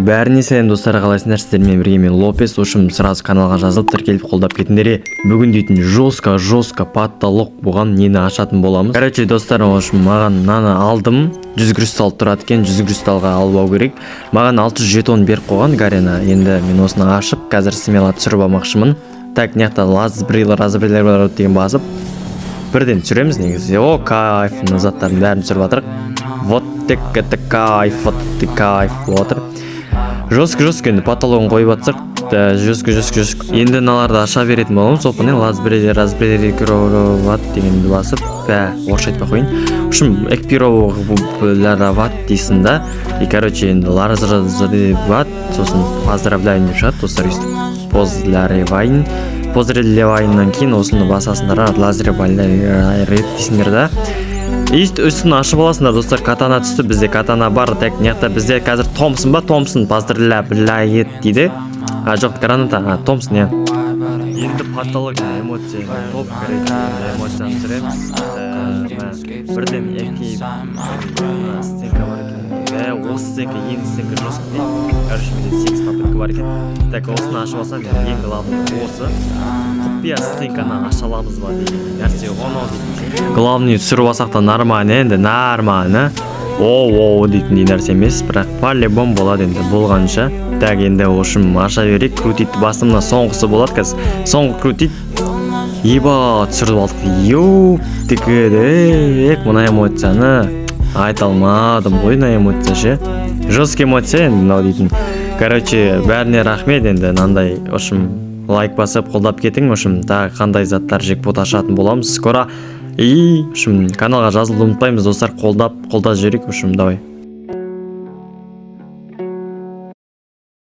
Бәріне сәлем, достар! Қалайсыңдар? Сіздермен бірге мен, Лопес. В общем, сразу каналға жазылып, тіркеліп, қолдап кетіңдер. Е, бүгін дейтін жестко, жестко потолок болған нені ашатын боламыз. Короче, достар, в общем, маған мынаны алдым. 100 кристалл тұрады екен, 100 кристаллға алып алу керек. Маған 600 жетон беріп қойған Гарена. Енді мен осыны ашып, қазір смело түсіріп алмақшымын. Так, мына жақта лазбрил разбрил деген басып, бірден түсіреміз негізі. О, кайф, мына заттардың бәрін түсіріп жатырық. Вот так, это кайф, вот это кайф болып жатыр. Жестко, жестко. Енді потологын қойып жатсақ да, жестко, жестко, жестко. Енді мыналарды аша беретін боламыз. Опа, лазбрил разблокировать дегенді басып, бә, орысша айтпай ақ қояйын. В общем, экипировать дейсің да, и, короче, енді лазревать, сосын «поздравляю» деп шығады, достар. Өйстіп поздравляю, поздравляюннан кейін осыны басасыңдар, лазревать дейсіңдер да, и үстін ашып аласыңдар, достар. Катана түсті, бізде катана бар. Так, мына жақта бізде қазір Томпсон ба? Томпсон поздравляет дейді. А, жоқ, граната, а, Томпсон, иә. Енді потолок эмоция топ, короче, эмоцияны түсіреміз. Бірден екі сценка бар екен. Осы сценка, ең сценка жестко дейді. Короче, менде сегіз попытка бар екен. Так, осыны ашып алсам, ең главный осы құпия сценканы аша аламыз ба деген нәрсе ғой анау дейтін. Главный, түсіріп алсақ та нормально, енді нормально. О, о дейтіндей нәрсе емес, бірақ по любому болады енді болғанша. Так, енді, в общем, аша берейік. Крутить бастым, мына соңғысы болады қазір, соңғы крутить. Еба, түсіріп алдық! Ёптікедек, мына эмоцияны айта алмадым ғой. Мына эмоция ше, жесткий эмоция енді мынау дейтін. Короче, бәріне рахмет. Енді мынандай, в общем, лайк басып, қолдап кетің. В общем, тағы қандай заттар, джекпот ашатын боламыз скоро. И, в общем, каналға жазылуды ұмытпаймыз, достар, қолдап, қолдап жіберейік. В общем, давай.